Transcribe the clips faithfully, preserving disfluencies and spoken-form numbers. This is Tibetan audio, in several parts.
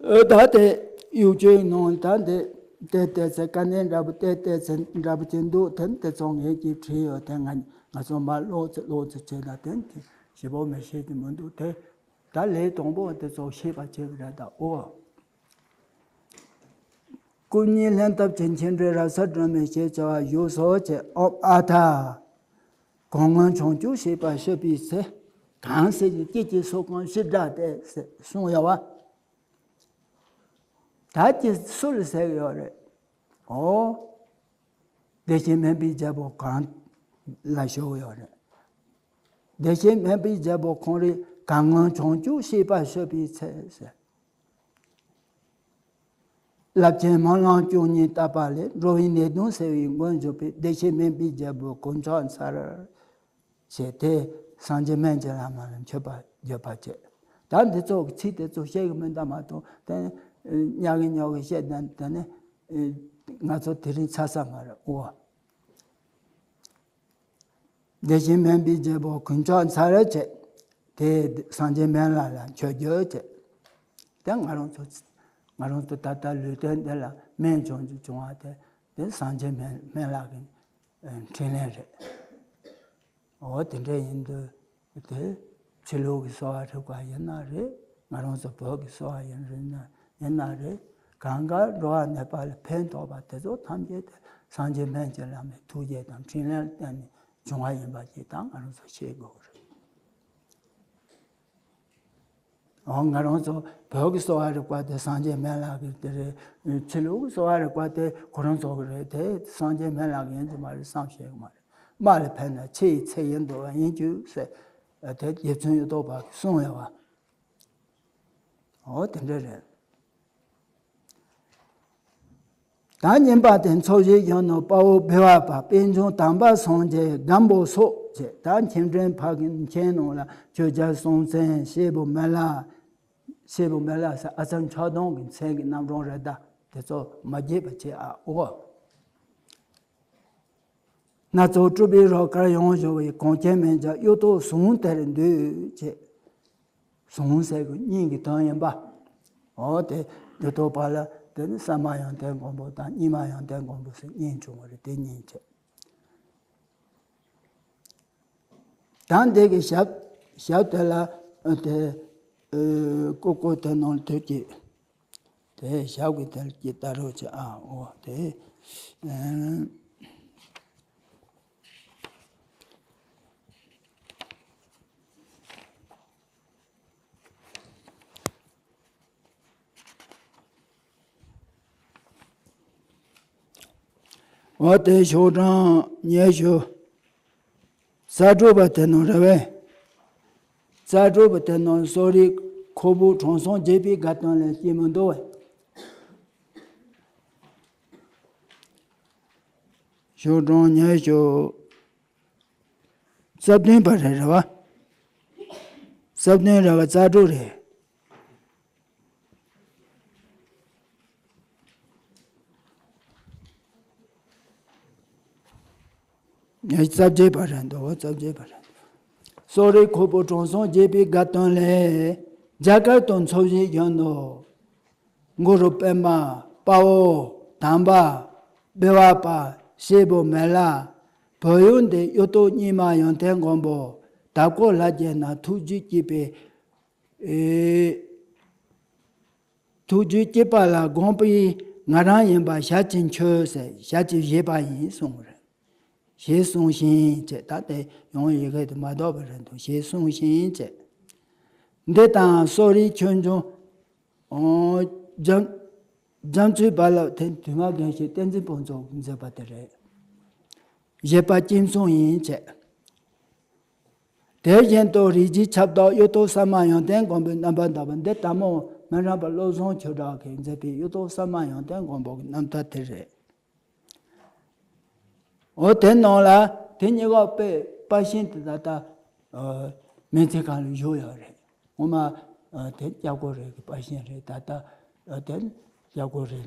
ཨོ་ད་དེ་ཡུག་ཅོའི་ནང་ད་འདི་དེ་ལྟས་ཚེ་དཀའ་གནད་འདྲ་པོ་དེ་ལྟས་ཚེ་འདྲ་པོ་ཅིག་འདུག་དེ་དེ་ཚོ་ངས་ཀྱིས་བྲིས་ཡོད། དེ་ང་ང་ཚོ་མར་ཀློག་ཚེ་ཀློག་ཚེ་བྱས་ན་དེ་ཞིབ་པོ་མི་ཤེས་ཀྱི་མི་འདུག་དེ་ད་ལས་དང་པོ་དེ་ཚོ་ཤེས་པ་བྱེད་ཀྱི་རེད་ད། ཨོ། སྐུ་གཉིས་ལྷན་ཐབས་ཅན། མཁྱེན་བརྩེ་རབ་གསལ་སྒྲོན་མེ་ཞེས་བྱ་བ་བཞུགས་སོ་ཅེས། ཨོ་ཨ་ཐ། གང་སྔོན་བྱང་ཆུབ་ཤེས་པ་བཤད་པའི་ཚེ། གང་ཟེར་གྱི་སྐད་ཅིག་སོགས་གང་ཞིབ་བསྒྲགས་ཏེ་ཟེར་གསུངས་ཡོད་བ། ད་ཀྱི་སུ་ལ་ཟེར་ཡོད་རེད། ཨོ། བདེ་ཆེན་སྨན་པའི་རྒྱལ་པོ་གང་ལ་ཞུ་ཡོད་རེད། བདེ་ཆེན་སྨན་པའི་རྒྱལ་པོ་ཁོང་རེ་གང་སྔོན་བྱང་ཆུབ་ཤེས་པ་བཤད་པའི་ཚེ་ཟེར། རླབས་ཆེན་སྨོན་ལམ་བཅུ་གཉིས་བཏབ་པ་ལས། འགྲོ་བའི་ནད་གདོན་སེལ་བའི་མགོན་གྱུར་པའི། བདེ་ཆེན་སྨན་པའི་རྒྱལ་པོ་དཀོན་མཆོག་མཚར། ཞེས་དེ་སངས་རྒྱས་སྨན་གྱི་བླ་མ་ལ་མཆོད་པ་བརྗོད་པ་བྱས། ད་འདི་ཚོ་གི་ཚིག་དེ་ཚོ་བཤད་གི་མིན་ད་མ་གཏོགས་དེ་ཉག་གི་ཉོག་གི་བཤད་ན་དེ་ནི་ང་ཚོ་དེ་རིང་ཚར་ས་མ་རེད། ཨོ། བདེ་ཆེན་སྨན་པའི་རྒྱལ་པོ་དཀོན་མཆོག་མཚར་བྱས། དེ་སངས་རྒྱས་སྨན་བླ་ལ་མཆོད་བརྗོད་བྱས། དེ་ང་རང་ཚོ་ང་རང་ཚོ་ད་ལྟ་ལུས་རྟེན་འདི་ལ་སྨན་བྱུང་རྒྱུ་བྱུང་བ་དེ་དེ་སངས་རྒྱས་སྨན་སྨན་བླ་གི་འཕྲིན་ལས་རེད། འོ་དེ་འདྲ་ཡིན་དུས་དེ་ཕྱི་ལུགས་ཀྱི་གསོ་བ་རིག་པ་ཡིན་ན་རེད། ང་རང་ཚོ་བོད་ཀྱི་གསོ་བ་ཡིན་རེད་ན་ཡིན་ན་རེད། གང་ག་འགྲོ་བ་ནད་པ་ལ་ཕན་ཐོགས་པ་དེ་ཚོ་ཐམས་ཅད་དེ་སངས་རྒྱས་སྨན་གྱི་བླ་མའི་ཐུགས་རྗེ་དང་འཕྲིན་ལས་བརྟེན་ནས་བྱུང་བ་ཡིན་པ་ཞིག་ད་ང་རང་ཚོ་ཤེས་དགོས་རེད། འོ་ང་རང་ཚོ་བོད་ཀྱི་གསོ་བ་རིག་པ་དེ་སངས་རྒྱས་སྨན་བླ་གི་དེ་རེད། ཕྱི་ལུགས་ཀྱི་གསོ་བ་རིག་པ་དེ་ཁོ་རང་ཚོ་གི་རེད། དེ་སངས་རྒྱས་སྨན་བླ་གི་ཡིན་གྱི་མ་རེད་བསམ་ཤེས་གི་མ་རེད། རྨ་ལ་ཕན་ན་ཆུ་ཡི་ཚད་ཡིན་འདུག་པ་ཡིན་རྒྱུ་ཟེར་དེ་རྗེ་བཙུན་གཡུ་ཐོག་པ་གིས་གསུངས་ཡོད་པ། འོ་དེ་འདྲ་རེད། ད་བསྙེན་པ་དེ་ཚོགས་བཞིན་བཞུགས་ནོ་དཔའ་བོ་བི་བ་པ་པད་འབྱུང་དམ་པ་སངས་རྒྱས་སྒམ་པོ་སོགས་བཅས་ད་མཁྱེན་དྲན་ཕ་གི་མཁྱེན་ནོ་ལ་ཆོས་རྒྱལ་སྲོང་བཙན་ཤེས་བུ་མི་ལ་ཤེས་བུ་མི་ལ་ས་ཨ་ཙམ་ཆགས་སྡང་གི་མཚན་གི་རྣམ་གྲངས་རེད། ད་དེ་ཚོ་མ་བརྗེད་པ་བྱེད་ཨ། འོ། སྣ་ཚོགས་སྤྲུལ་པའི་རོལ་གར་ཡང་བཞུགས་པའི། གངས་ཅན་མན་ཆད་གཡུ་ཐོག་ཟུང་དེར་འདུས་བྱས། ཟུང་ཟེར་གི་སྙིང་གི་དོན་ཡིན་པ། འོ་དེ་གཡུ་ཐོག་པ་ལ་དེ་ནི་ས་མ་ཡོན་ཏན་མགོན་པོ་དང་སྙིང་མ་ཡོན་ཏན་མགོན་པོ་ཟེར་གཉིས་བྱུང་བ་རེད། དེ་གཉིས་བྱས། ད་འདི་གི་ཞབས་ཞབས་དེ་ལ་དེ་ཀོ་ཀོ་དེ་ནང་དུས་ཀྱི། དེ་ཞབས་ཀྱི་དལ་གྱི་ལྟ་རོགས་བྱེད་ཨ། འོ་དེ། འོ་དེ་ཤོག་གྲངས་ཉི་ཤུ། རྩ་དྲུག་པ་དེ་ནང་རེད་པས། རྩ་དྲུག་པ་དེ་ནང་གསོ་རིག་ཁོག་པའི་དྲང་སྲོང་བརྒྱད་པའི་དགའ་སྟོན་ལས་སྐྱེས་མི་འདུག་པས། ཤོག་གྲངས་ཉི་ཤུ། རྩ་བདུན་པ་རེད། རེད་པ། རྩ་བདུན་རེད་པ། རྩ་དྲུག་རེད། ངས་རྩ་བརྒྱད་པ་རེད་འདུག་རྩ་བརྒྱད་པ་རེད། གསོ་རིག་ཁོག་པའི་དྲང་སྲོང་བརྒྱད་པའི་དགའ་སྟོན་ལས། རྒྱ་གར་དུ་འཚོ་བཞིན་བཞུགས་ནོ། གུ་རུ་པདྨ་དཔའ་བོ་དམ་པ་བི་བ་པ་ཤེས་བུ་མི་ལ། བོད་ཡུལ་འདི་གཡུ་ཐོག་སྙིང་མ་ཡོན་ཏན་མགོན་པོ་དྭགས་པོ་ལྷ་རྒྱལ་ན་ཐུགས་རྒྱུད་སྐྱེས་པའི། ཨེ། ཐུགས་རྒྱུད་སྐྱེས་པ་ལ་དགོངས་པའི་ང་རང་ཡིན་པ་ཞལ་གྱིས་མཆོད་ཟེར་ཞལ་གྱིས་བཞེས་པ་ཡིན་གསུངས་པ་རེད། ཞེས་གསུངས་ཤིང་ཅེས་ད་དེ་ཡང་ཡི་གེ་དེ་མ་ལྡོག་པ་རེད་འདུག་ཞེས་གསུངས་ཤིང་ཅེས། འདི་དང་གསོ་རིག་ཆོས་འབྱུང་། ཨོ། རྒྱ་རྒྱ་མཚོའི་རྦ་རླབས་དེ་དུས་མ་རྒན་ཞིག་བསྟན་འཛིན་ཕུན་ཚོགས་ཀྱིས་མཛད་པ་དེ་རེད། བཞེད་པ་གཅིག་མཚུངས་ཡིན་ཅེས། དེ་བཞིན་དུ་རིགས་བརྒྱའི་ཁྱབ་བདག་གཡུ་ཐོག་ས་མ་ཡོན་ཏན་མགོན་པོའི་རྣམ་པར་དག་པ་འདི་ལྟ་མོ་སྨན་རམས་པ་བློ་བཟང་ཆོས་གྲགས་ཀྱིས་མཛད་པའི་གཡུ་ཐོག་ས་མ་ཡོན་ཏན་མགོན་པོ་གི་རྣམ་ཐར་དེ་རེད། འོ་དེ་ནང་ལ་དེ་གཉིས་ཀ་དཔེ་པར་ཤིང་དེ་ད་ལྟ་སྨན་རྩིས་ཁང་ལ་བཞུགས་ཡོད་རེད། ངོ་མ་དེ་སྐྱབས་མགོན་རེད་ཀྱི་པར་ཤིང་རེད། ད་ལྟ་དེ་སྐྱབས་མགོན་རེད་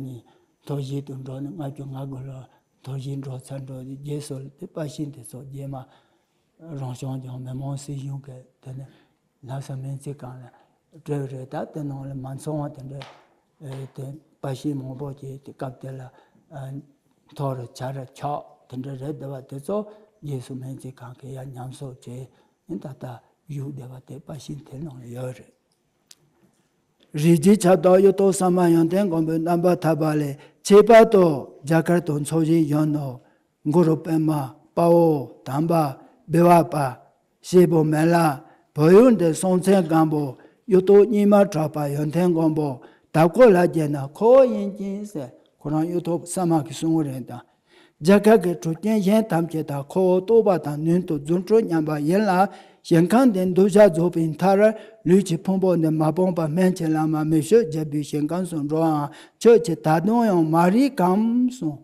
ནི་མཐོ་བཞེས་དུ་འགྲོ་ནས་ལྔ་བཅུ་ང་དགུ་ལོ་མཐོ་བཞེས་འགྲོ་ཚར་འགྲོ་དུས་རྗེས་སུ་དེ་པར་ཤིང་དེ་ཚོ་རྗེས་མ་རང་སྐྱོང་ལྗོངས་མི་དམངས་སྲིད་གཞུང་གི་དེ་ནས་ལྷ་ས་སྨན་རྩིས་ཁང་ལ་ སྤྲོས་རེད། ད་དེ་ནང་ལ་མ་ཚང་བ་དེ་འདྲ་ཨེ་དེ་པར་ཤིང་མང་པོ་ཅིག་དེ་སྐབས་དེ་ལ་ཨ་ཐོ་རུ་བྱ་རུ་ཆགས་དེ་འདྲ་རེད། དེ་བ་དེ་ཚོ་རྗེས་སུ་སྨན་རྩིས་ཁང་གིས་ཡར་ཉམས་གསོ་བྱས་ནས་ད་ལྟ་བཞུགས་བསྡད་པ་དེ་པར་ཤིང་དེ་ནང་ལ་ཡོད་རེད། རིགས་ཀྱི་ཁྱབ་བདག་གཡུ་ཐོག་ས་མ་ཡོན་ཏན་མགོན་པོའི་རྣམ་པར་ཐར་པ་ལས། ཁྱད་པར་དུ་རྒྱ་གར་དུ་འཚོ་བཞིན་ཡོད་ནོ། གུ་རུ་པདྨ། དཔའ་བོ་དམ་པ། བི་བ་པ། ཞེས་པོ་མེ་ལ། བོད་ཡུལ་འདི་སྲོང་བཙན་སྒམ་པོ་གཡུ་ཐོག་རྙིང་མ་གྲགས་པ་ཡོན་ཏན་མགོན་པོ་དྭགས་པོ་ལ་བརྒྱན་ན་ཁོ་བོ་ཡིན་གྱི་ཟེར། ཁོ་རང་གཡུ་ཐོག་ས་མ་གིས་གསུང་གི་རེད་ད། རྒྱ་གར་གྱི་གྲུབ་ཆེན་གཞན་ཐམས་ཅད་དང་ཁོ་བོ་རྟོགས་པ་དང་ནུས་མཐུ་རྫུ་འཕྲུལ་མཉམ་པ་ཡིན་ལ། ཞིང་ཁམས་འདི་འདུ་བྱེད་རྫོགས་པའི་མཐར། ལུས་ཀྱི་ཕུང་པོ་འདི་མ་སྤངས་པར་སྨན་གྱི་བླ་མ་མི་བསྐྱོད་རྒྱལ་པོའི་ཞིང་ཁམས་སུ་འགྲོ་བའང་ཁྱོད་ཀྱིས་ད་དུང་ཡང་མ་རིག་གམ་གསུངས།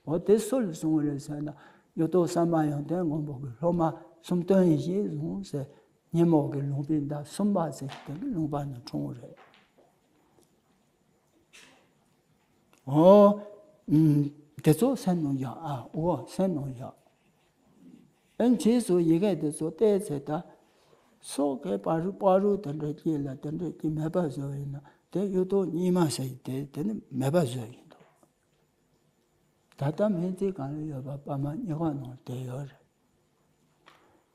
འོ་དེ་སུ་ལ་གསུངས་རེད་ཟེར་ན། གཡུ་ཐོག་ས་མ་ཡོན་ཏན་མགོན་པོ་གི་སློབ་མ་སུམ་སྟོན་ཡེ་ཤེས་ཟུང་ཟེར། སྙེ་མོ་གི་ལུང་པའི་མདའ་གསུམ་པ་ཟེར་དེ་གི་ལུང་པ་ནས་འཁྲུངས་རེད། འོ། ཨུམ། དེ་ཚོ་སེམས་ནང་བཞག་ཨ། འོ་སེམས་ནང་བཞག་ཨེ་རྗེས་སུ་ཡི་གེ་དེ་ཚོ་བལྟས་ཚེ་ད། སོག་གི་བ་རུ་བ་རུ་དེ་འདྲ་སྐྱེས་ལ་དེ་འདྲ་སྐྱེས་མེད་པ་བཟོ་ཡིན་ན་དེ་གཡུ་ཐོག་རྙིང་མ་ཟེར་དེ་དེ་ནི་མེད་པ་བཟོ་ཡིན་འདུག་ད་ལྟ་སྨན་རྩིས་ཁང་ལ་ཡོད་པ་པར་མ་རྙིང་པ་ནང་དེ་ཡོད་རེད།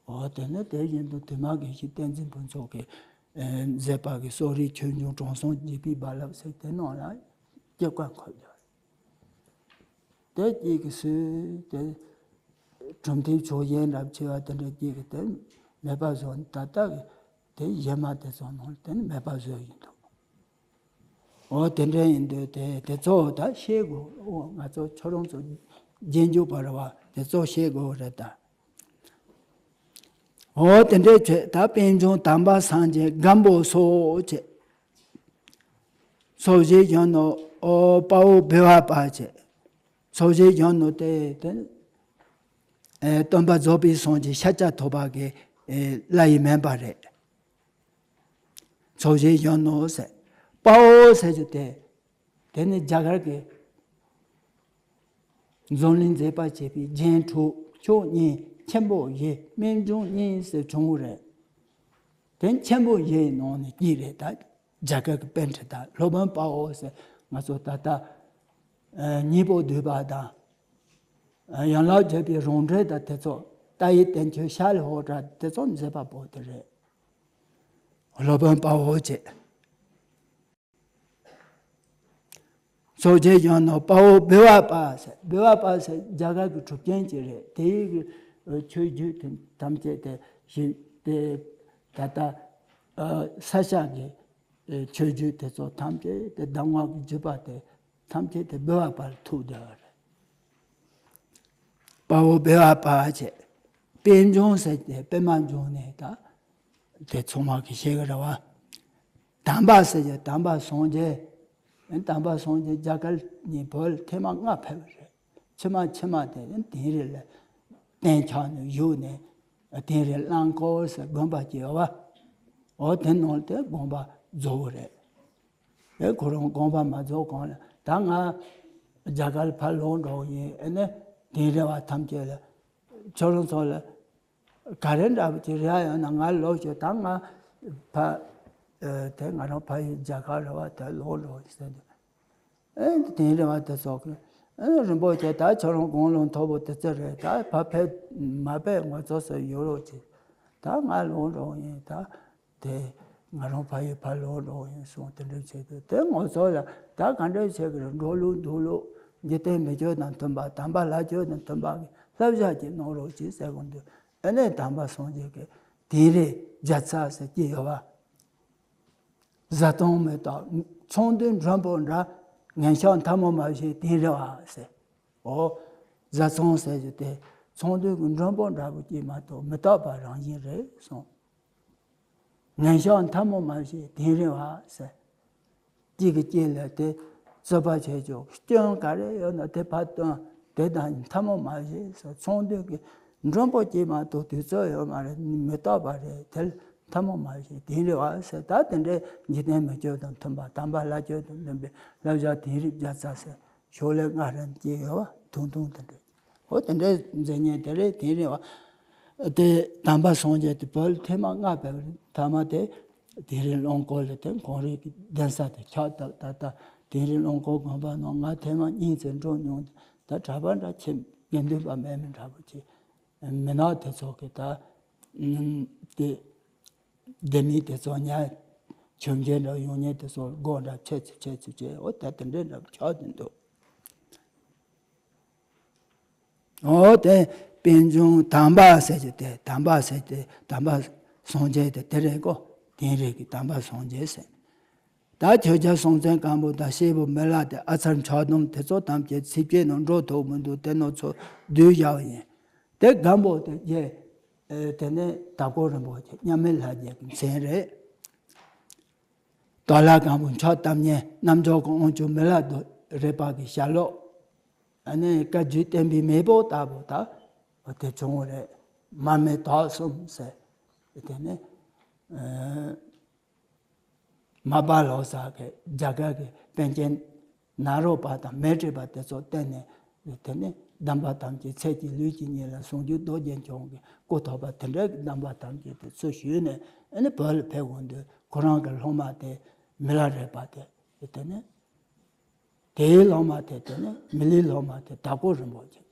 འོ་དེ་ནི་དེ་བཞིན་དུ་དུས་མ་དགེ་བཤེས་བསྟན་འཛིན་ཕུན་ཚོགས་ཀྱིས་ཨེ་མཛད་པ་གི་གསོ་རིག་ཆོས་འབྱུང་དྲང་སྲོང་འཇིགས་པའི་རྦ་རླབས་ཟེར་དེ་ནང་ལ་སྐྱེ་ཀ་འཁོད་ཡོད་རེད། དེ་གཅིག་གི་སུས་དེ་གྲུབ་མཐའི་ཕྱོགས་ཞེན་རབ་ཆེ་བ་དེ་འདྲ་གཅིག་གི་དེ་མེད་པ་བཟོ་ནས་ད་ལྟ་གི་དེ་གཞན་མ་དེ་ཚོ་ནང་དེ་ནི་མེད་པ་བཟོས་ཡིན་འདུག་འོ་དེ་འདྲ་ཡིན་དུས་དེ་དེ་ཚོ་ད་ཤེས་དགོས། འོ་ང་ཚོ་ཁྱོད་རང་ཚོ་རྗེས་འཇུག་པ་རེད་བ། དེ་ཚོ་ཤེས་དགོས་རེད་ད། འོ་དེ་འདྲའི་ཆོས་ད་པད་འབྱུང་དམ་པ་སངས་རྒྱས་སྒམ་པོ་སོགས་བྱས། འཚོ་བྱེད་གཞོན་ནུ་འོ་དཔའ་བོ་བི་བ་པ་བྱས། འཚོ་བྱེད་གཞོན་ནུ་དེ་དེ་ཨེ་སྟོན་པ་རྫོགས་པའི་སངས་རྒྱས་ཤཱཀྱ་ཐུབ་པ་གི་ཨེ་བླ་ཡི་མིང་པ་རེད། འཚོ་བྱེད་གཞོན་ནུ་ཟེར། དཔའ་བོ་ཟེར་རྒྱུ་དེ། དེ་ནི་རྒྱ་གར་གྱི་འཛམ་གླིང་མཛེས་པར་བྱེད་པའི་རྒྱན་དྲུག་མཆོག་གཉིས་ཆེན་པོ་བཞི་རྨད་བྱུང་གཉིས་ཟེར་བྱུང་བ་རེད། དེ་ཆེན་པོ་བཞིའི་ནང་ནས་གཅིག་རེད་ད། རྒྱ་གར་གྱི་པཎྜི་ཏ་སློབ་དཔོན་དཔའ་བོ་ཟེར་ང་ཚོ་ད་ལྟ་ཨ་སྙིང་པོ་བསྡུས་པ་དང་། ཨ་ཡན་ལག་བརྒྱད་པའི་རང་འགྲེལ་དང་དེ་ཚོ་ཏཱ་ཡི་བསྟན་བཅོས་ཤཱ་ལི་ཧོ་ཏྲ་དེ་ཚོ་མཛད་པ་པོ་དེ་རེད། སློབ་དཔོན་དཔའ་བོ་བྱས། འཚོ་བྱེད་གཞོན་ནུ་དཔའ་བོ་བི་བ་པ་ཟེར། བི་བ་པ་ཟེར་རྒྱ་གར་གྱི་གྲུབ་ཆེན་ཅིག་རེད། དེའི་གི་ཆོས་བརྒྱུད་དེ་ཐམས་ཅད་དེ་ཞིག་དེ་ད་ལྟ་ས་སྐྱ་གི་ཆོས་བརྒྱུད་དེ་ཚོ་ཐམས་ཅད་དེ་གདམས་ངག་གི་བརྒྱུད་པ་དེ་ཐམས་ཅད་དེ་བི་བ་པ་ལ་ཐུག་བསྡད་པ་རེད། དཔའ་བོ་བི་བ་པ་བྱས། པད་འབྱུང་ཟེར་ཏེ་པད་མ་འབྱུང་ནས་ད་དེ་ཚང་མ་གི་ཤེས་གི་རེད་བ། དམ་པ་ཟེར་ཏེ་དམ་པ་སངས་རྒྱས། དམ་པ་སངས་རྒྱས་རྒྱ་གར་ནས་བོད་ཐེངས་མ་ལྔ་ཕེབས་པ་རེད། ཕྱི་མ་ཕྱི་མ་དེ་དིང་རི་ལ་གཏན་ཆགས་ནས་བཞུགས་ནས་དིང་རི་གླང་སྐོར་ཟེར་དགོན་པ་སྐྱེས་བ། འོ་དེ་ནང་དེ་དགོངས་པ་རྫོགས་པ་རེད། ཨེ་ཁོ་རང་དགོངས་པ་མ་རྫོགས་གོང་ལ་ད་ང་རྒྱ་གར་ཕར་ལོག་འགྲོ་གི་ཡིན། ཨེ་ནས་དིང་རི་བ་ཐམས་ཅད་ལ་ཁྱོད་རང་ཚོ་ལ་ག་རེ་འདྲ་པོ་ཅིག་རེ་བ་ཡོད་ན་ང་ལོག་ཤོག་ད་ང་ཕ་ཨེ་དེ་ང་རང་ཕ་ཡུལ་རྒྱ་གར་རེད་བ། དེ་ལོག་འགྲོ་ཟེར་དུས་ཨེ་དིང་རི་བ་དེ་ཚོ་གི་ཨེ་རིན་པོ་ཆེ་ད་ཁྱོད་རང་དགུང་ལོ་མཐོ་པོ་དེ་ཚོ་རེད། ད་ཕ་ཕེབས་མ་ཕེབས་ང་ཚོ་སུ་ཡོད་རོགས་གྱིས། ད་ང་ལོག་འགྲོ་ཡིན་ད། དེ་ང་རང་ཕ་ཡུལ་ཕར་ལོག་འགྲོ་ཡིན་གསུངས། དེ་འདྲ་བྱས་དུས་དེ་ང་ཚོ་ལ་ད་ག་འདྲ་བྱས་ཀྱི་རེད། འགྲོ་ལུགས་འདུག་ལུགས་འཇིག་རྟེན་མི་ཆོས་དང་མཐུན་པ་དམ་པ་ལྷ་ཆོས་དང་མཐུན་པ་གི་བསླབ་བྱ་ཅིག་གནང་རོགས་ཞེས་ཟེར་གོ་དུས་ཨེ་ནས་དམ་པ་སངས་རྒྱས་ཀྱི་དིང་རི་རྒྱལ་ཚ་ཟེར་གྱི་ཡོད་བ། བཟའ་བཏུང་མེ་ཏོག་ཚོང་དུས་མགྲོན་པོ་འདྲ། ངན་ཕྱོགས་མཐའ་མོ་མ་བྱེད་དིང་རི་བ་ཟེར། འོ། བཟའ་ཚང་ཟེར་རྒྱུ་དེ་ཚོང་དུས་ཀྱི་མགྲོན་པོ་འདྲ་པོ་ཅིག་མ་གཏོགས་མི་རྟག་པ་རང་བཞིན་རེད་གསུངས། ངན་ཕྱོགས་མཐའ་མོ་མ་བྱེད་དིང་རི་བ་ཟེར། གཅིག་གིས་གཅིག་ལ་དེ་རྩོད་པ་བྱེད་ཆོག་སྐྱོན་ག་རེ་ཡོད་ན་དེ་ཕར་སྟོན། དེ་དང་མཐའ་མོ་མ་བྱེད་ཟེར། ཚོང་དུས་ཀྱི་མགྲོན་པོ་གཅིག་མ་གཏོགས་དུས་ཚོད་ཡོད་མ་རེད། མི་རྟག་པ་རེད། དེ་མཐའ་མོ་མ་བྱེད་དིང་རི་བ་ཟེར། ད་དེ་འདྲའི་འཇིག་རྟེན་མི་ཆོས་དང་མཐུན་པ་དམ་པ་ལྷ་ཆོས་དང་མཐུན་པའི་བསླབ་བྱ་དིང་རི་རྒྱལ་ཚ་ཟེར། ཤོག་ལེབ་ལྔ་རེ་སྐྱེས་ཡོད་བ། ཐུང་ཐུང་དེ་འདྲ། འོ་དེ་འདྲའི་མཛད་མཁན་དེ་རེད། དིང་རི་བ། དེ་དམ་པ་སངས་རྒྱས་དེ་བོད་ཐེངས་མ་ལྔ་ཕེབས་རེད། ཐ་མ་དེ་ དིང་རི་རླངས་འཁོར་ལ་དེ་ཁོང་རང་གི་གདན་ས་དེ་ཆགས་བཏབ། ད་ལྟ་དིང་རི་རླངས་འཁོར་དགོན་པ་ནང་ང་ཐེངས་མ་གཉིས་ཙམ་འགྲོ་མྱོང་། ད་གྲྭ་པ་འདྲ་ཁྱིམ་དགེ་འདུན་པ་མེད་མི་འདྲ་པོ་ཅིག་མི་ནག་དེ་ཚོ་གི་ད་དེ་སྡེ་མི་དེ་ཚོ་ཉ་ཆོས་མཇལ་འདྲ་ཡོང་མཁན་དེ་ཚོ་སྒོ་འདྲ་ཕྱེ་ཚུ་ཕྱེ་ཚུ་བྱས། འོ་ད་དེ་འདྲའི་འདྲ་པོ་ཆགས་བསྡད་འདུག་འོ་དེ་པད་འབྱུང་དམ་པ་ཟེར་གྱི་དེ། དམ་པ་ཟེར་དེ་དམ་པ་སངས་རྒྱས་དེ་དེ་རེད་གོ། དིང་རི་གི་དམ་པ་སངས་རྒྱས་ཟེར། ད་ཁྱོད་ཅག་སྲོང་བཙན་སྒམ་པོ་དང་སྐྱེས་བུ་མི་ལ་དེ་ཨ་ཚར་ཆགས་སྡང་དེ་ཚོ་ཐམས་ཅད་ཚིག་བཅད་ནང་འགྲོ་ཐུབ་མི་འདུག་དེ་ནང་ཚོ་བསྡུས་བཞག་པ་ཡིན། དེ་སྒམ་པོ་དེ་རྗེ་དེ་ནས་དྭགས་པོ་རིན་པོ་ཆེ་མཉམ་མེད་ལྷ་རྗེ་གི་མཚན་རེད། དྭགས་ལྷ་སྒམ་པོ་མཆོག་གཏམ་སྙན་རྣམ་འཇོག་གི་དབང་ཕྱུག་མི་ལ་དེ་རས་པ་གི་ཞལ་ལུང་། ཨ་ནི་བཀའ་བརྒྱུད་བསྟན་པའི་མེས་པོ་ལྟ་བུ་ད་དེ་བྱུང་བ་རེད། མར་མེ་དྭགས་གསུམ་ཟེར། དེ་ནས་མར་པ་ལོ་ཙཱ་གིས་རྒྱ་གར་གྱི་པཎ་ཆེན་ནཱ་རོ་པ་དང་མཻ་ཏྲི་པ་དེ་ཚོ་བསྟེན་ནས། དེ་ནས་སྡོམ་པ་ཐམས་ཅད་ཚེ་གཅིག་ལུས་གཅིག་ཉིད་ལ་ཟུང་འཇུག་རྡོ་རྗེ་འཆང་གི་སྐུ་ཐོབ་པ་དེ་འདྲའི་སྡོམ་པ་ཐམས་ཅད་དེ་ཚུར་ཞུས་ནས། ཨ་ནི་བོད་ལ་ཕེབས་འོང་དུས་ཁོ་རང་གི་སློབ་མ་དེ་མི་ལ་རས་པ་དེ། དེ་ནས་དེའི་སློབ་མ་དེ་དེ་ནས་མི་ལའི་སློབ་མ་དེ་དྭགས་པོ་རིན་པོ་ཆེ།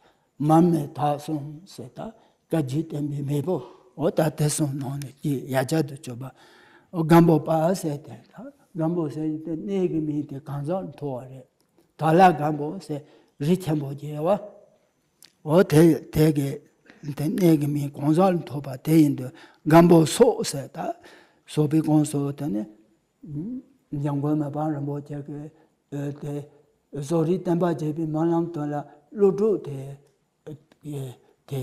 མར་མེ་དྭགས་གསུམ་ཟེར། ད་བཀའ་བརྒྱུད་བསྟན་པའི་མེས་པོ། འོ་ད་དེ་གསུམ་ནང་ནས་ཀྱི་ཡ་གྱལ་དུ་གྱུར་པ། འོ་སྒམ་པོ་པ་ཟེར་དེ། ད་སྒམ་པོ་ཟེར་དེ་གནས་ཀྱི་མིང་དེ་གང་ཟག་ལ་ཐོགས་པ་རེད། དྭགས་ལྷ་སྒམ་པོ་ཟེར་རི་ཆེན་པོ་ཅིག་ཡོད་པ། འོ་དེ་དེ་གི་དེ་གནས་ཀྱི་མིང་གང་ཟག་ལ་ཐོགས་པ་དེ་ཡིན་དུས་སྒམ་པོ་སོགས་ཟེར། ད་སོགས་པའི་གང་ཟག་དེ་ནི་འཇམ་མགོན་མི་ཕམ་རིན་པོ་ཆེ་གི་དེ་བཟོ་རིག་བསྟན་པ་རྒྱས་པའི་སྨོན་ལམ་དོན་ལ་བློ་གྲོས་དེ་དེ་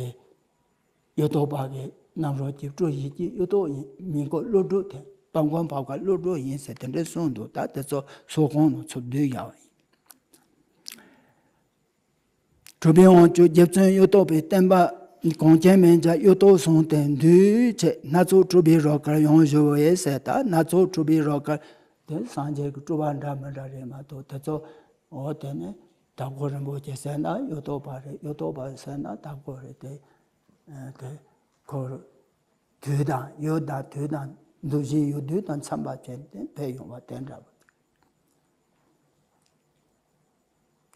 གཡུ་ཐོག་པ་གི་རྣམ་རོལ་གྱི་སྤྲོ་བཞིན་གྱི་གཡུ་ཐོག་ཡིན་མིན་གོ། བློ་གྲོས་དེ་དཔལ་མགོན་འཕགས་པ་བློ་གྲོས་ཡིན་ཟེར་དེ་འདྲ་གསུངས་འདུག་ད་དེ་ཚོ་སོགས་གང་ནང་ཚུར་བསྡུས་ཡོད་པ་ཡིན། གྲུབ་པའི་དབང་ཕྱུག་རྗེ་བཙུན་གཡུ་ཐོག་པའི་བསྟན་པ་གངས་ཅན་མན་ཆད་གཡུ་ཐོག་བཟུང་སྟེ་འདུས་བྱས། སྣ་ཚོགས་སྤྲུལ་པའི་རོལ་གར་ཡང་གཞོལ་བས་ཟེར། ད་སྣ་ཚོགས་སྤྲུལ་པའི་རོལ་གར་དེ་སངས་རྒྱས་ཀྱི་སྤྲུལ་པ་འདྲ་མི་འདྲ་རེད་མ་གཏོགས་དེ་ཚོ། འོ་དེ་ནི་དྭགས་པོ་རིན་པོ་ཆེ་ཟེར་ན་གཡུ་ཐོག་པ་རེད། གཡུ་ཐོག་པ་ཟེར་ན་དྭགས་པོ་རེད། དེ་དེ་ཁོ་དུས་དང་ཡུལ་དང་དུས་དང་འདུ་བྱེད་ཡུལ་དུས་དང་འཚམ་པ་བྱས་ཏེ་ཕེབས་ཡོང་བ་དེ་འདྲ་བོ།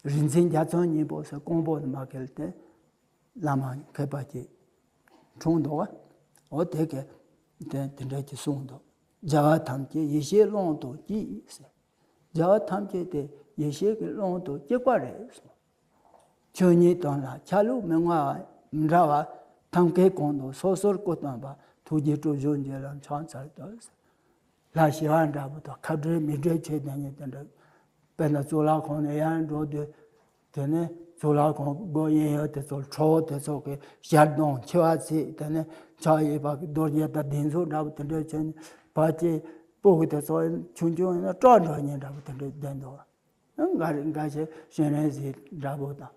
རིག་འཛིན་རྒྱ་མཚོ་སྙིང་པོ་ཟེར་ཀོང་པོ་ནས་མར་ཁྱེར་ཏེ་བླ་མ་མཁས་པ་ཅིག་འཁྲུངས་འདུག་པ། འོ་དེ་གས་དེ་དེ་འདྲ་ཅིག་གསུངས་འདུག་རྒྱལ་བ་ཐམས་ཅད་ཡེ་ཤེས་ཀློང་དུ་སྐྱེས་ཟེར། རྒྱལ་བ་ཐམས་ཅད་དེ་ཡེ་ཤེས་ཀྱི་ཀློང་དུ་སྐྱེས་པ་རེད་གསུངས། ཆོས་ཉིད་དོན་ལ་ཆ་ལུགས་མི་མངའ་བ་མི་འདྲ་བ། ཐབས་མཁས་གང་དང་སོ་སོར་སྐུ་སྟོན་པ། ཐུགས་རྗེ་སྤྲུལ་གཞུང་རྗེ་ལ་ཕྱག་འཚལ་ལོ། ལྷ་ཞི་བ་འདྲ་པོ་དང་ཁ་བྲལ་མིག་བྲལ་ཆོས་དེ་ཉིད་དེ་འདྲ། དཔེར་ན་གཙུག་ལག་ཁང་ནས་ཡར་འགྲོ་དུས། དེ་ནས་གཙུག་ལག་ཁང་སྒོ་གཡས་གཡོན་དེ་ཚོ་ཁྲོ་བོ་དེ་ཚོ་གི་ཞལ་གདོང་མཆེ་བ་གཙིགས། དེ་ནས་ཕྱག་གཡས་པ་གི་རྡོ་རྗེ་དང་སྡིགས་མཛུབ་འདྲ་པོ་དེ་འདྲ་བྱས་ནས་ཕར་ཅིག་སྤུ་གུ་དེ་ཚོ་ཆུང་ཆུང་ཡིན་ན་སྐྲག་འགྲོ་མཁན་འདྲ་པོ་དེ་འདྲ་བསྡད་འདུག་ང་རེ་འགའ་ཞིག་སྤྱན་རས་གཟིགས་འདྲ་པོ་དང་།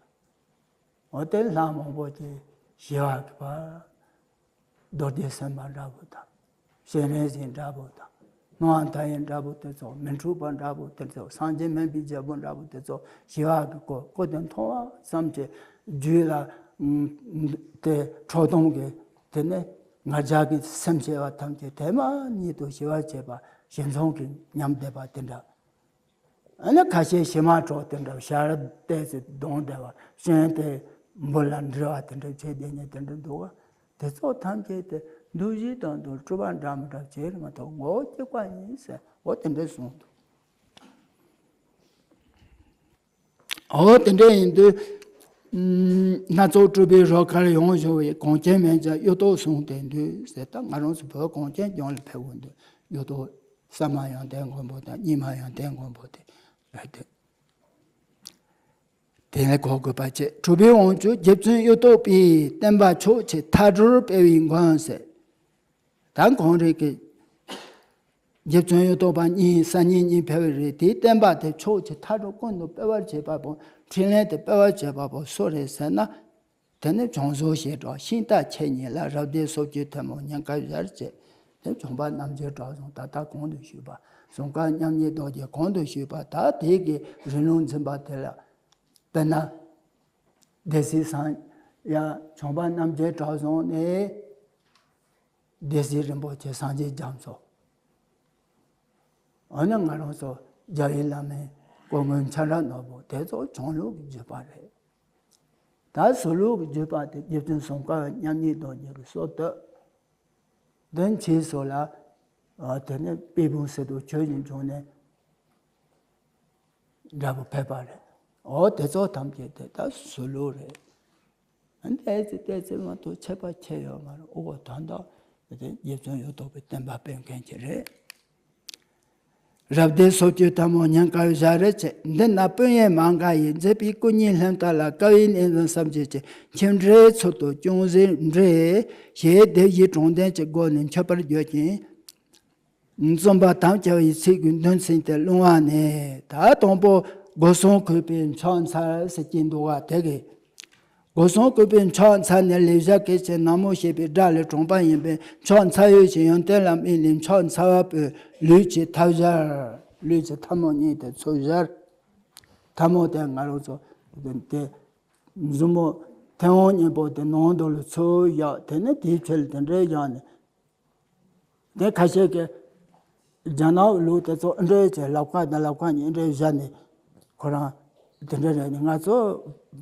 འོ་དེ་ལྷ་མང་པོ་ཅིག་ཞི་བ་གི་བར། རྡོ་རྗེ་སེམས་དཔའ་འདྲ་པོ་དང་། སྤྱན་རས་གཟིགས་འདྲ་པོ་དང་། སྣང་བ་མཐའ་ཡས་འདྲ་པོ་དེ་ཚོ། མི་འཁྲུགས་པ་འདྲ་པོ་དེ་ཚོ། སངས་རྒྱས་སྨན་པའི་རྒྱལ་པོ་འདྲ་པོ་དེ་ཚོ་ཞི་བ་གི་སྐུ། སྐུ་དེ་མཐོང་བ་ཙམ་གྱིས་རྒྱུད་ལ་ཨུམ་དེ་ཁྲོ་གདུང་གི་དེ་ནས་ང་རྒྱལ་གྱི་སེམས་བྱེ་བ་ཐམས་ཅད་དེ་མ་ཉིད་དུ་ཞི་བར་བྱེད་པ་ཞི་འཚང་གི་ཉམས་བསྡད་པ་དེ་འདྲ། ཨ་ནི་ཁ་ཤས་ཞི་མ་གྲོགས་དེ་འདྲ་ཞལ་ཏོག་ཙམ་གདོང་བསྡད་པ། སྤྱན་དེ་འབུར་ལ་འདྲིལ་བ་དེ་འདྲ་བྱེད་བསྡད་མཁན་དེ་འདྲ་འདུག་པ། དེ་ཚོ་ཐམས་ཅད་དེ་འདུ་བྱེད་དང་དུ་སྤྲུལ་པ་འདྲ་མི་འདྲ་བྱེད་རེད་མ་གཏོགས་ངོ་བོ་གཅིག་པ་ཡིན་ཟེར། འོ་དེ་འདྲ་གསུངས་འདུག་འོ་དེ་འདྲ་ཡིན་དུས། ཨུམ། སྣ་ཚོགས་སྤྲུལ་པའི་རོལ་གར་ཡང་གཞོལ་བས། གངས་ཅན་མན་ཆད་གཡུ་ཐོག་བཟུང་སྟེ་འདུས་ཟེར། ད་ང་རང་ཚོ་བོད་གངས་ཅན་ལྗོངས་ལ་ཕེབས་འོང་དུས་གཡུ་ཐོག་གསར་མ་ཡོན་ཏན་མགོན་པོ་དང་རྙིང་མ་ཡོན་ཏན་མགོན་པོ་དེ་རེད་དེ། དེ་ནས་གོ་དགོས་པ་བྱས། གྲུབ་པའི་དབང་ཕྱུག་རྗེ་བཙུན་གཡུ་ཐོག་པའི། བསྟན་པ་ཕྱོགས་ཆེར་མཐའ་གྲོལ་སྤེལ་བའི་མགོན་ཟེར། ད་གངས་རི་གི་རྗེ་བཙུན་གཡུ་ཐོག་པ་གཉིས་སང་ཉིན་གཉིས་ཕེབས་པ་རེད། དེའི་བསྟན་པ་དེ་ཕྱོགས་ཆེར་མཐའ་གྲོལ་ཀུན་ཏུ་སྤེལ་བར་བྱེད་པ་པོ། འཕྲིན་ལས་དེ་སྤེལ་བར་བྱེད་པ་པོ་སུ་རེད་ཟེར་ན། དེ་ནི་བྱང་ཟུར་ཞེས་གྲགས་ཤིང་རྟ་ཁྱེད་ཉིད་ལ། རབ་སྡེ་སོ་བརྒྱད་ཐུན་མོང་ཉིན་དཀར་ཞལ་བྱེད། དེ་བྱམས་པ་རྣམ་རྒྱལ་གྲགས་བཟང་ད་ལྟ་གོང་དུ་ཞུས་པ། ཟུང་དཀར་མཉམ་ཉིད་རྡོ་རྗེ་གོང་དུ་ཞུས་པ། ད་དེ་གི་རིང་ལུགས་འཛིན་པ་དེ་ལ། དཔེར་ན། སྡེ་སྲིད་སངས། ཡ། བྱམས་པ་རྣམ་རྒྱལ་གྲགས་བཟང་ནས། སྡེ་སྲིད་རིན་པོ་ཆེ་སངས་རྒྱས་རྒྱ་མཚོ། འོ་ན་ང་རང་ཚོ་རྒྱལ་བའི་བླ་མའི་སྐུ་ངོའི་ཆ་འདྲ་ནོར་བུ་དེ་ཚོ་བྱང་ལུགས་ཀྱི་བརྒྱུད་པ་རེད། ད་ཟུར་ལུགས་ཀྱི་བརྒྱུད་པ་དེ་རྗེ་བཙུན་ཟུང་དཀར་མཉམ་ཉིད་རྡོ་རྗེ་གི་སྲོལ་བཏོད། དོན་ཆེ་སོགས་ལ། ཨ། དེ་ནས་དཔལ་སྤུངས་སི་ཏུ་ཆོས་ཀྱི་འབྱུང་གནས་འདྲ་པོ་ཕེབས་པ་རེད། འོ་དེ་ཚོ་ཐམས་ཅད་དེ་ད་ཟུར་ལུགས་རེད། ཨ་ནི་ཏོག་ཙམ་ཏོག་ཙམ་མ་གཏོགས་ཁྱད་པར་ཆེ་ཡོད་མ་རེད། ཨོ་དོན་དག་དེ་རྗེ་བཙུན་གཡུ་ཐོག་པའི་བསྟན་པ་སྤེལ་མཁན་ཅིག་རེད། རབ་སྡེ་སོ་བཅུ་ཐལ་མོ་སྙིང་གར་བཞག་རེ་བྱེད། འདི་ན་དཔོན་གཡོག་མ་འགའ་ཡིས། མཛད་པའི་སྐུ་གཉིས་ལྷན་ཐབས་ལ། དཀའ་བའི་གནས་འཛིན་བསམ་བྱེད་ཅིང་། ཁྱིམ་འདྲའི་ཚུལ་དུ་ཅུང་ཟད་འདྲེས། ཞེས་སྡེ་བཞིའི་དྲང་དོན་གྱི་སྒོ་ནས་མཆོད་པར་བརྗོད་ཅིང་། རྩོམ་པ་དམ་བཅའ་བའི་ཚིག་གི་འདོན་ཚིག་དེ་སློང་བ་ནི། ད་དང་པོ་སྒོ་གསུམ་གུས་པས་ཕྱག་འཚལ་ཟེར་གྱིན་འདུག་ག་དེ་གི། སྒོ་གསུམ་གུས་པས་ཕྱག་འཚལ་ནི་ལེགས་སྦྱར་སྐད་ཅིག་ན་མོ་ཞེས་པའི་སྒྲ་ལས་དྲངས་པ་ཡིན་པས། ཕྱག་འཚལ་ཡུལ་གྱི་ཡོན་ཏན་ལ་དམིགས་ནས་ཕྱག་འཚལ་བ་པོའི་ལུས་ཀྱི་ཐལ་སྦྱར། ལུས་ཀྱི་ཐལ་མོ་གཉིས་དེ་ཚུར་སྦྱར། ཐལ་མོ་དེ་ང་རང་ཚོ་དེ་མཛུབ་མོ་མཐེ་བོང་གཉིས་པོ་དེ་ནང་དུ་ལ་ཚུར་བཞག་དེ་ནས་དེའི་ཕྱི་ལ་དེ་འདྲའི་བཞག་ནས། དེ་ཁ་ཤས་ཀྱིས་རྒྱ་ནག་ལུགས་དེ་ཚོ་འདྲ་བྱས། ལག་པ་དང་ལག་པ་གཉིས་འདྲ་བཞག་ནས་ཁོ་རང་དེ་འདྲ་རེད། ང་ཚོ་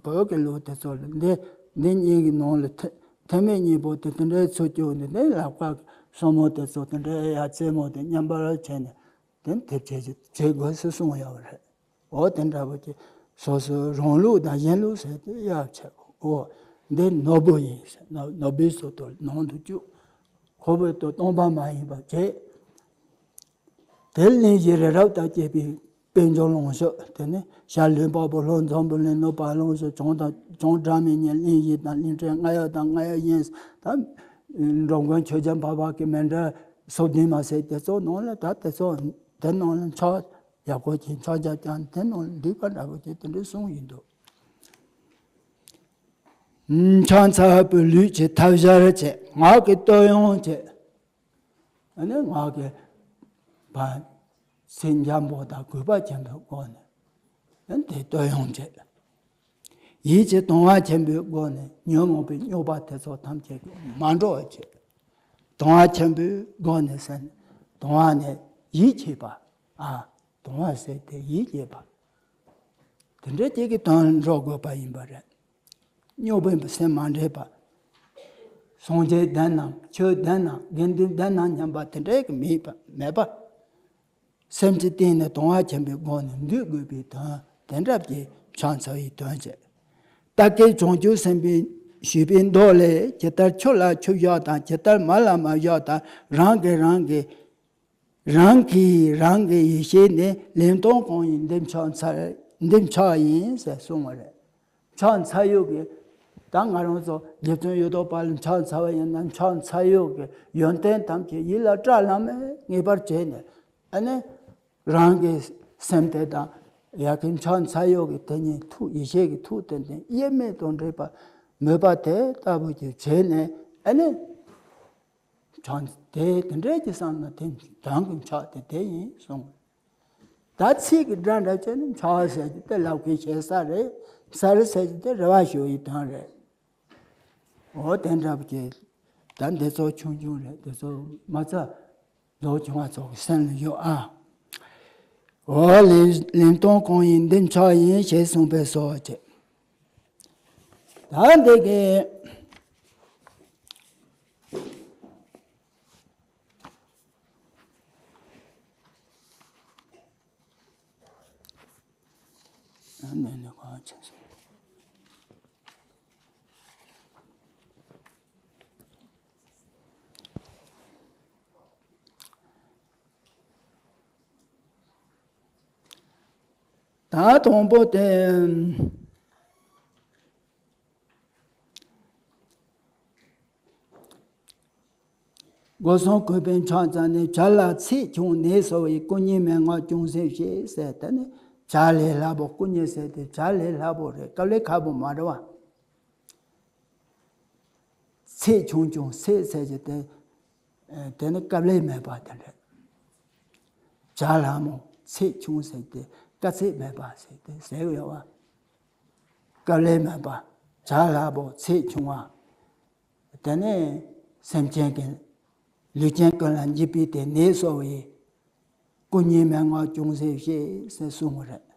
བོད་ཀྱི་ལུགས་དེ་ཚོ་ལ་འདི་འདི་གཉིས་ཀྱི་ནང་ལ་ཐེ་ཐེ་མེད་གཉིས་པོ་དེ་དེ་འདྲའི་ཚུར་བསྐྱུར་ནས། དེ་ལག་པ་གསུམ་པོ་དེ་ཚོ་དེ་འདྲའི་ཡ་རྩེ་མོ་དེ་མཉམ་པར་བྱས་ནས། དེ་དེ་བྱེད་བྱེད་དགོས་ཟེར་གསུངས་ཡོད་པ་རེད། འོ་དེ་འདྲ་པོ་ཅིག་སོ་སོའི་རང་ལུགས་དང་གཞན་ལུགས་ཟེར་དེ་ཡག་ཆེ་གོ། འོ་འདི་ནོར་བུ་ཡིན་ཟེར། ནོར་ནོར་བུའི་ཚུལ་དུ་ནང་དུ་བཅུག་ཁོ་བོས་ཏོ་སྟོང་པ་མ་ཡིན་པར་བྱེད། དེ་གླིང་བཞི་རི་རབ་དང་བཅས་པའི་དཔལ་འབྱོར་ལོངས་སྤྱོད། དེ་ནས་ཤར་ལུས་འཕགས་པོ། ལྷོ་འཛམ་བུ་གླིང་ནུབ་བར་ལོངས་སྤྱོད། བྱང་དང་བྱང་སྒྲ་མི་སྙན་གླིང་བཞི་དང་། གླིང་ཕྲན་ལྔ་ཡབ་དང་ལྔ་ཡབ་གཡོན། ད་འགྲོ་མགོན་ཆོས་རྒྱལ་འཕགས་པ་གི་མཎྜལ་སོ་བདུན་མ་ཟེར་དེ་ཚོ་ནང་ལ། ད་དེ་ཚོ་དེ་ནང་ལ་ཕྱག་ཡག་པོ་བྱས། ཕྱག་རྒྱ་བརྐྱངས་དེ་ནང་ལ་འདུས་པ་འདྲ་པོ་བྱས་དེ་འདྲ་གསུངས་ཡིན་འདུག་ཕྱག་འཚལ་བ་པོའི་ལུས་ཀྱི་ཐལ་སྦྱར་བྱས། ངག་གི་བསྟོད་དབྱངས་བྱས། ཨ་ནི་ངག་གི་བ་ཚིག་འཇམ་པོ་དང་གུས་པ་ཆེན་པོའི་སྒོ་ནས་ཨ་ནི་དེ་བསྟོད་དབྱངས་བྱས། ཡིད་ཀྱི་དང་བ་ཆེན་པོའི་སྒོ་ནས་ཉོན་མོངས་པའི་རྙོག་པ་དེ་ཚོ་ཐམས་ཅད་མ་འགྲོ་བ་བྱས། དང་བ་ཆེན་པོའི་སྒོ་ནས་ཟེར་ན། དང་བ་ནི་ཡིད་ཆེས་པ། ཨ། དང་བ་ཟེར་དེ་ཡིད་ཆེས་པ། དེ་འདྲ་ཅིག་གི་དོན་འགྲོ་དགོས་པ་ཡིན་པ་རེད། རྙོག་པའི་སེམས་མ་འདྲེས་པ། སངས་རྒྱས་བདེན་ནམ་ཆོས་བདེན་ནམ་དགེ་འདུན་བདེན་ནམ་སྙམ་པ་དེ་འདྲ་གི་མེད་པ་མེད་པ། སེམས་ཀྱི་སྟེང་ནས་དང་བ་ཆེན་པོའི་སྒོ་ནས་འདུས་དགོས་པའི་དོན་དེ་འདྲ་གི་ཕྱག་འཚལ་བའི་དོན་བྱེད། ད་གིན་བྱང་ཆུབ་སེམས་དཔའི་ཞུས་པའི་མདོ་ལས། ཇི་ལྟར་ཆུ་ལ་ཆུ་བཞག་དང་། ཇི་ལྟར་མ་ལ་མ་བཞག་དང་། རང་གིས་རང་གི་རང་གིས་རང་གི་ཡེ་ཤེས་ནི། ལན་སྟོང་གང་ཡིན་འདི་ཕྱག་འཚལ། འདི་ཕྱག་ཡིན་ཟེར་གསུངས་པ་རེད། ཕྱག་འཚལ་ཡུལ་གྱི། ད་ང་རང་ཚོ་རྗེ་བཙུན་གཡུ་ཐོག་པ་ལ་ཕྱག་འཚལ་བ་ཡིན་ན། ཕྱག་འཚལ་ཡུལ་གྱི་ཡོན་ཏན་ཐམས་ཅད་ཡིད་ལ་བཀྲ་ལམ་མེར་ངེས་པར་བྱས་ནས། ཨ་ནི་རང་གི་སེམས་དེ་དང་ཡ་གི་ཕྱག་འཚལ་ཡུལ་གྱི་དེ་གཉིས་ཐུག་ཡེ་ཤེས་ཀྱི་ཐུག་དེ་དེ་དབྱེར་མེད་དུ་འདྲེས་པ་མོས་པ་དེ་ལྟ་བུ་ཅིག་བྱས་ནས། ཨ་ནི། ཕྱག་དེ་དེ་འདྲའི་ཅིག་བསམ་ན་དེ་དོན་གྱི་ཕྱག་དེ་དེ་ཡིན་གསུངས། ད་ཚིག་གི་སྒྲ་འདྲ་བྱས་ནས་ཕྱག་ཟེར་གྱི་དེ་ལག་པའི་ཞེ་ས་རེད། ས་རེད་ཟེར་གྱི་དེ་རེ་བ་ཞུ་ཡི་དོན་རེད། འོ་དེ་འདྲ་བ་ཅིག་ད་འདི་ཚོ་ཆུང་ཆུང་རེད། འདི་ཚོ་མ་རྩ་ལོ་ཆུང་བ་ཚོ་གི་སེམས་ལ་ཡོད་ཨ། འོ་ལན་ལན་སྟོང་གང་ཡིན་འདི་ཕྱག་ཡིན་ཞེས་གསུངས་པས་སོ་ཅེས། ད་འདི་གི་ད་འདི་ནི་གང་ཆེན་སོང་། ད་དང་པོ་དེ། སྒོ་གསུམ་གུས་པས་ཕྱག་འཚལ་ནས། བྱ་ལ་ཚེགས་ཆུང་ནད་གསོ་བའི། སྐུ་གཉིས་མན་ངག་ཅུང་ཟད་བཤད་ཟེར། དེ་ནི་བྱ་ལས་སླ་པོ། སྐུ་གཉིས་ཟེར་དེ་བྱ་ལས་སླ་པོ་རེད། དཀའ་ལས་ཁག་པོ་མ་རེད་བ། ཚེགས་ཆུང་ཆུང་ཚེགས་ཟེར་གྱི་དེ། ཨེ། དེ་ནི་དཀའ་ལས་མེད་པ་དེ་རེད། བྱ་སླ་མོ་ཚེགས་ཆུང་ཟེར་དེ་དཀའ་ཚེགས་མེད་པ་ཟེར་དེ་ཟེར་ཡོད་བ། དཀའ་ལས་མེད་པ། བྱ་སླ་པོ་ཚེགས་ཆུང་བ། དེ་ནས་སེམས་ཅན་གྱི་ལུས་ཅན་ཀུན་ལ་འཇིགས་པའི་དེ་ནད་གསོ་བའི། སྐུ་མཉེལ་མན་ངག་ཅུང་ཟད་བཞེས་ཟེར་གསུངས་པ་རེད།